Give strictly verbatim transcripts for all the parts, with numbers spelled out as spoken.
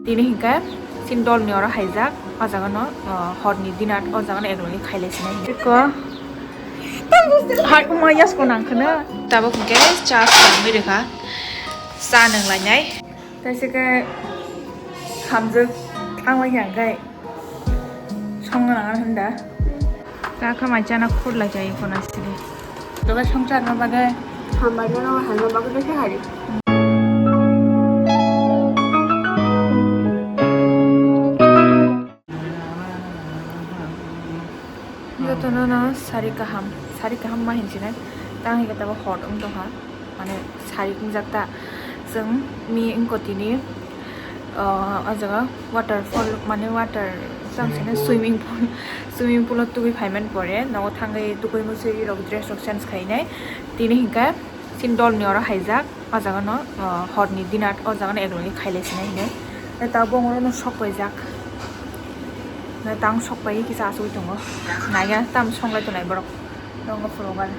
Tini hinkhe chini dolni oro haijak, o jagano, o, horni dinner o jagano egloni khailai sinai. Eko hai uma yasko nangkhwna. Tabuk hinkhe cha swrangwi rwkha, cha nwnglainai. Taisike khamjwk thanglai ya hinkhe songna nang hwnda. Ta khamai chana khurlai chai kono sidi. Doga songchar na bagwi. Hambai no hano bagwi khe hari. Jotono no sari kaham, sari kaham ma hinsinai. Tang hingke tabo hot wng tongkha. Mane sari wngjak ta. Chwng mi wngkotini, ah, o jaga waterfall, mane water, chwng sini swimming pool, swimming pool o tubui phaiman pore, nogo thangwi tubui mwswi rok dress rok change khainai. Tini hinkhe chini dolni oro haijak, o jagano, ah, horni dinner o jagano egloni khailai sinai hinwi. Tei tabuk oro no sok paijak. Tang sok pai kisa asugwi tongo. Naiya tam songlai tonai borok. Nongo phuru gani.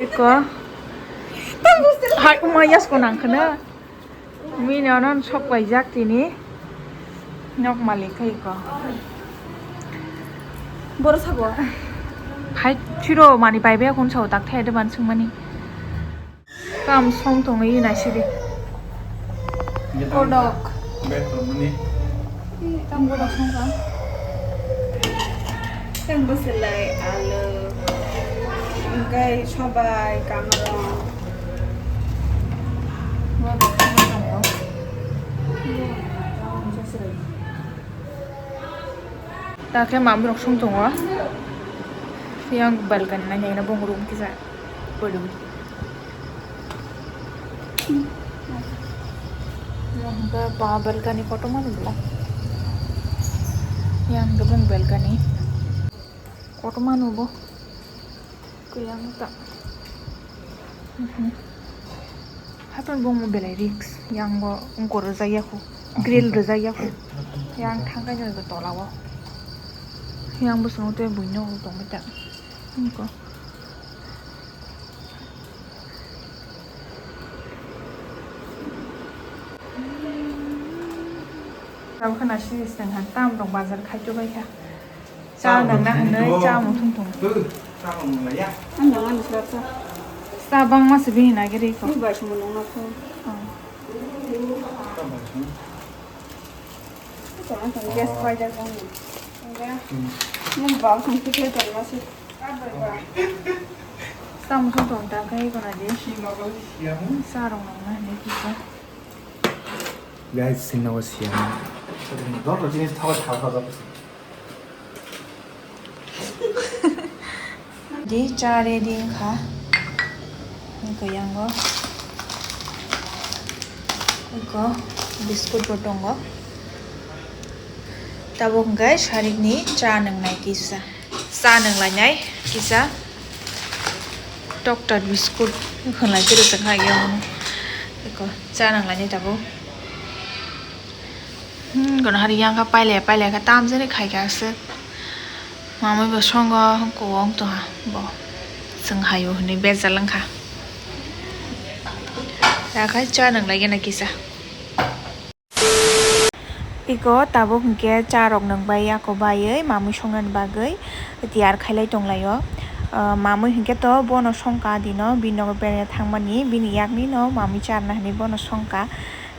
Eko. Hai, uma yasko nangkhwna. Mini ono sok paijak tini. Nok malik khai ko. Boro sabo. Hai, chiro mani paibe kun sao tak thai de ban sungmani. Kam song tongwi naisidi. Kodok. Bag tongmani. Tam kodok songkha. Tam bwswlai alu. Hingke sobai, kamrong. Takhe mamrok song tongo. Yang balkan nanya na bong room kisa. Pwdw. Yang hwnkhe ba balcony kotorma nw bwla. Yang hwnkhe bung balcony kotorma nw bo. Kuyang ta. Mhm. Hapan bung belai risk. Yang bo ungkor rwjak yakho. Grill rwjak yakho. Yang thangkai nw tola o. Yang bwskango tei buino tongwi ta. Ungkor. Tabukhe nasi seng han tam rok bazar khai chubai kha. Cha nang na hanoi cha mung thung thung. Cha mung la ya. Ang nang ani sila cha. Cha bang ma se bini na giri ko. Ni bai sung nang na ko. Cha bai sung. Cha nang gas bai da kong. Enggak. Ni bau sung tikle cha ma se. Samsung tong ta khai kono di. Sa rong nang na ni kisa. Guys, sino siya. Dor dor jinis thawa thawa thawa. Di cha ready kha. Iko yango. Iko biscuit bo tongo. Tabuk hwnkhe sarikni cha nwngnai kisa. Cha nwnglai nai kisa. Doctor biscuit hwnlai khe rwchapnai yago. Eko cha nwnglai nai tabuk. Hmm, gono hari yang kha pailai pailai kha tamjani khai kha aswk. Mamui bo songo kuwang tongha bo. Chwng hayo hwnwi bejal wngkha. Yakhai cha nwnglai gana kisa. Iko tabuk hinkhe cha rok nwng bai yako baiwi mamui songnani bagwi tiyar khailai tonglaio. Ah, mamui hinkhe to bono songkha dino bini nogo beraina thangmani, bini yakni no mamui charwna hinwi bono songkha.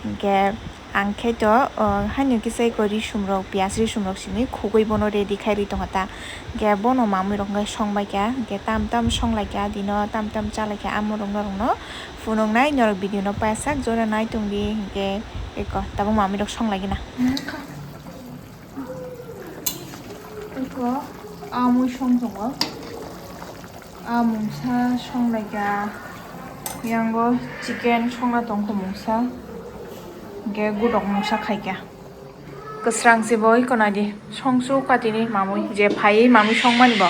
Hinkhe ang khe to, ah, haino kisa iko risum rok, piyaj risum rok simi khugwi bono ready khai rwi tongkha ta. Hinkhe bono mamui rok hinkhe songbaikha, hinkhe tam tam songlaikha dino, tam tam chalaikha amo rok norok no. Phunuknai norok video no paisa jora nai tongdi hinkhe eko tabuk mamui rok song lagina. Eko amui song tongo. A mungsa song laika yango chicken songna tongkho mungsa hinkhe gudok mungsa khaikha. Kwsrang se bo oi kona di songsu katini mamui je phaiwi mamui songmani bo.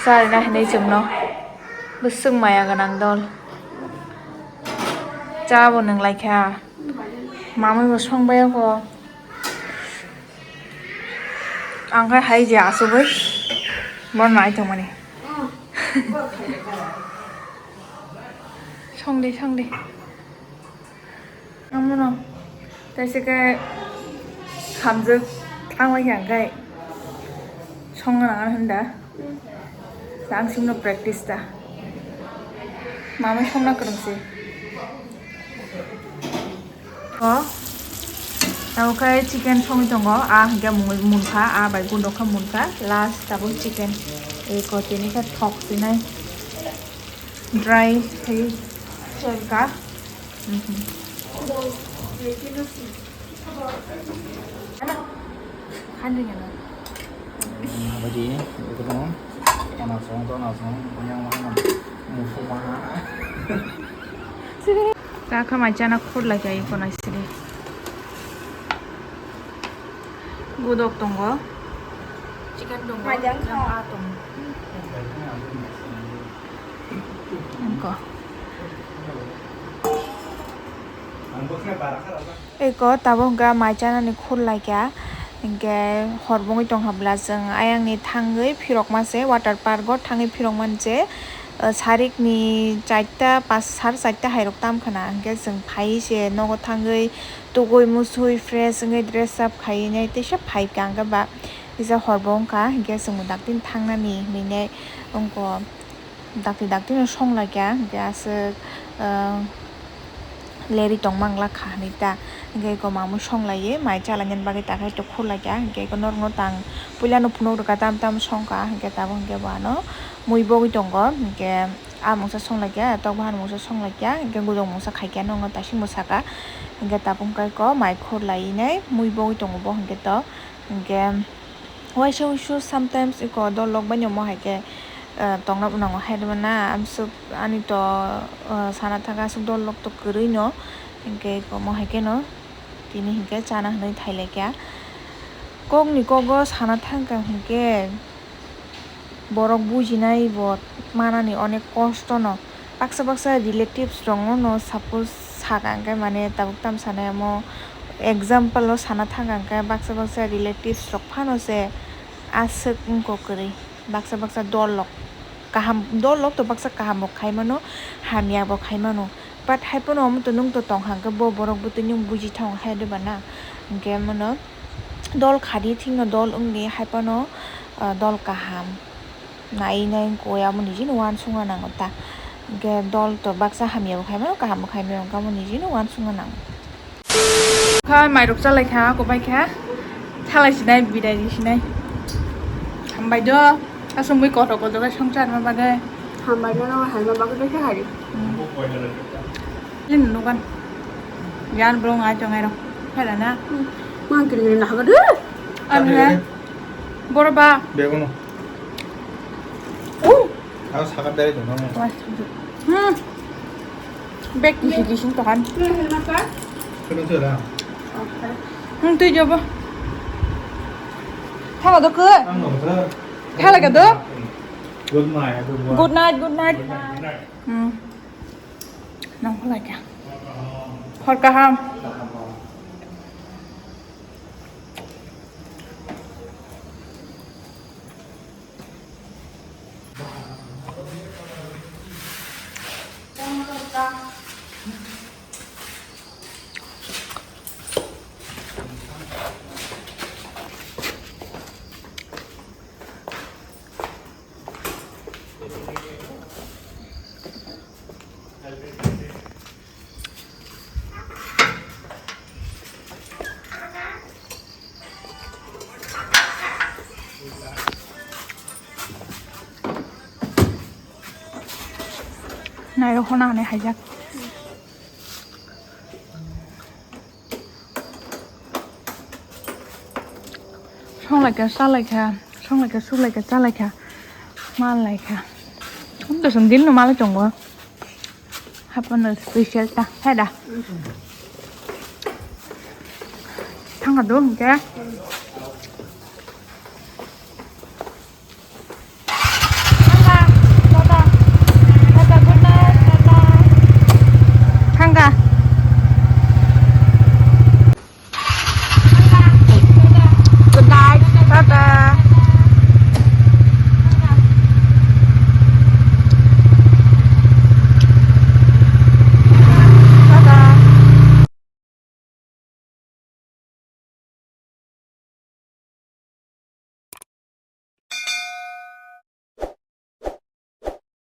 Charina hinwi chwngno bwswk maya gwnang dol. Cha bo nwng lai kha. Mamui bo song bai kho. Ang khai hai je asugwi bo nai tongmani. Song di, song di. Amono. Taisa khe khamjak thangwi kha, hwnkhe songna nang hwn da. Ang singno practice ta. Mama songna kwrwngsi. O, tamo khe chicken songwi tongo. A hwnkhe mung-, munkha, a bai gundok khe munkha. Last tabuk chicken. Eko tini khe thok sinai. Dry khe serka. Mhm. Ano, khandri ngano. Abadi, ito mo. Tona song, tona song, oyang mana, musu mana. Kakha mai chana khur lai kai ko nai sidi. Gudok tongo. Chicken tongo. Majang kha. Yang a tongo. Engko. Eko tabuk hwnkha mai chanani khur laikha, hinkhe hor bongwi tongkha bwla chwng ayangni thangwi phirokma se water park o thangwi phirokmani se, o, sarikni charta pas sar charta hairok tamkhana, hinkhe chwng phaiwi se nogo thangwi tugui musui fresh wngwi dress up khaiwi nai teisa phaikha, hinkhe ba kisa hor bo wngkha, hinkhe chwngbo dakti thangnani hinwi nai wngkha. Dakti dakti no song laikha, hinkhe aswk, ah, leri tong mang lakha hinwi ta, hinkhe eko mamwi song laiwi mai cha lainani bagwi ta khai to khur laikha, hinkhe eko norok no tang puila no phunuk rwkha tam tam song kha, hinkhe tabuk hinkhe bo ano mui bogwi tongo, hinkhe a mungsa song laikha, tok bahan mungsa song laikha, hinkhe gudok mungsa khaikha nokno taisingbo saka, hinkhe tabuk hinkhe eko mai khur laiwi nai mui bogwi tongo bo hinkhe to, hinkhe. Waisa uisu sometimes eko dol lok bai no mo hai khe, eh, tongna bo nango hai rwma na, amswk ani to, eh, sana thaka aswk dol lok to kwrwi no, hinkhe eko mo hai khe no tini hinkhe chana hinwi thai lai kha. Kok ni kogo sana thang kha hinkhe borok bujinai bo manani onek kosto no. Baksa baksa relatives rokno no suppose saka hwnkhe mane tabuk tamo sanai omo example o sana thang kha hwnkhe baksa baksa relatives rok phano se aswk wngkha kwrwi baksa baksa dol rok kaham dol rok to baksa kaham bo khai mano hamya bo khai mano but hai phano omo to nwng to tong kha hwnkhe bo borok bwtwi nwng buji thang hai de ba na hwnkhe mano dol khadi thik no dol wngdi hai phano ah, dol kaham. Nai nai wngkha oya omo niji no uansukna nango ta. Hinkhe dol to baksa hamya bo khai mano, kaham bo khai mano, wngkha omo niji no uansukna nango. Kha mairok chalai kha, kobai kha. Thalai sinai, bidai ri sinai. Hambai do, aswk mui kotor kotor khe songchar ma bagwi. Hambai no, no, hai ma bagwi khe hari. Hmm. Lin nugan. Yan bro ngai tongai rok. Phela na. Hmm. Mang kiri kiri na haga de. Ano he. Boro ba. Begono. Uh. Ako saka berai dong, no? Hmm. Bek kisi kisi tokan. Kena tu lah. Hmm, tu jabo. Thaga do ke? Thaga do? Good night, everyone. Good night, good night. Good night, good night. Hmm. Nang phalai kha. Hor kaham. Nairok hona hwnwi haijak. Songlaikha, chalaikha, songlaikha, suklaikha, chalaikha, malaikha. Amtwswng din no malai tongo. Hapano special ta, hai da. Thangkha do hwnkhe.